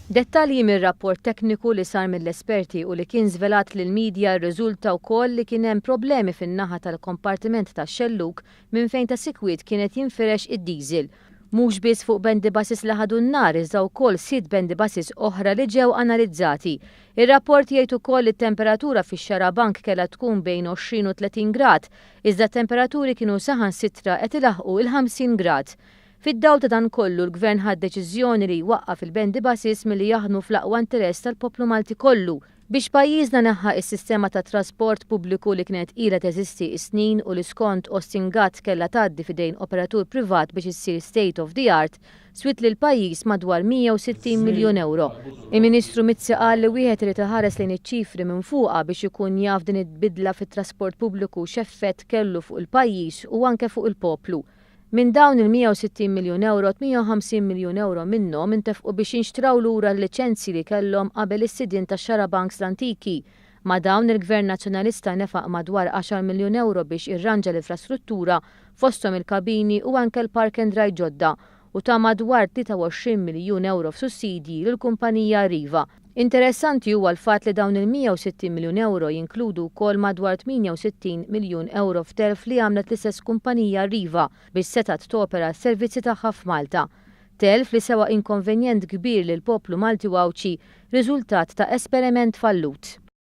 Dettalji mir-rapport tekniku li sar mill-esperti u li kien żvelat lill-media rriżulta wkoll li kien hemm problemi fin-naħa tal-kompartiment tax-xellug minn fejn ta' sikwit kien qed jinfirex id-diesel. Mhux biss fuq bendy buses li ħadu n-nar iżda wkoll sitt bendy buses oħra li ġew analizzati. Ir-rapport jgħid ukoll li t-temperatura fix-xarabank kellha tkun bejn 20 u 30 grad, iżda t-temperaturi kienu saħansitra qed ilaħħqu il-50 grad. Fid-dawl ta' dan kollu l-Gvern ħa d-deċiżjoni li jwaqqaf il-bendy buses milli jaħdmu fl-aqwa interess tal-poplu Malti kollu. Biex pajjiżna neħħa s-sistema ta' trasport pubbliku li kienet ilha teżisti s-snin u li skont Austin Gatt kellha tgħaddi f'idejn operatur privat biex issir state of the art, swiet lill-pajjiż madwar 160 miljun ewro. Il-Ministru Mizzi qal li wieħed irid iħares lejn iċ-ċifri minn fuqha biex ikun jaf din il-bidla fit-trasport pubbliku x'effett kellu fuq il-pajjiż u anke fuq il-poplu. Minn dawn il-160 miljun ewro, 58 miljun ewro minnhom intefqu biex jinxtraw lura l-liċenzji li kellhom qabel is-sidien tax-xarabanks l-antiki. Ma' dawn, il-Gvern Nazzjonalista nefaq madwar għaxar miljun ewro biex irranġa l-infrastruttura, fosthom il-kabini u anke l-park and ride ġodda, u ta madwar 23 miljun ewro f'sussidji lill-kumpanija Arriva. Interessanti huwa l-fatt li dawn il-160 miljun ewro jinkludu wkoll madwar 68 miljun ewro f'telf li għamlet l-istess kumpanija Arriva biex setgħet topera s-servizzi tagħha f'Malta. Telf li sewa inkonvenjent kbir lill-poplu Malti u Għawdxi riżultat ta' esperiment fallut.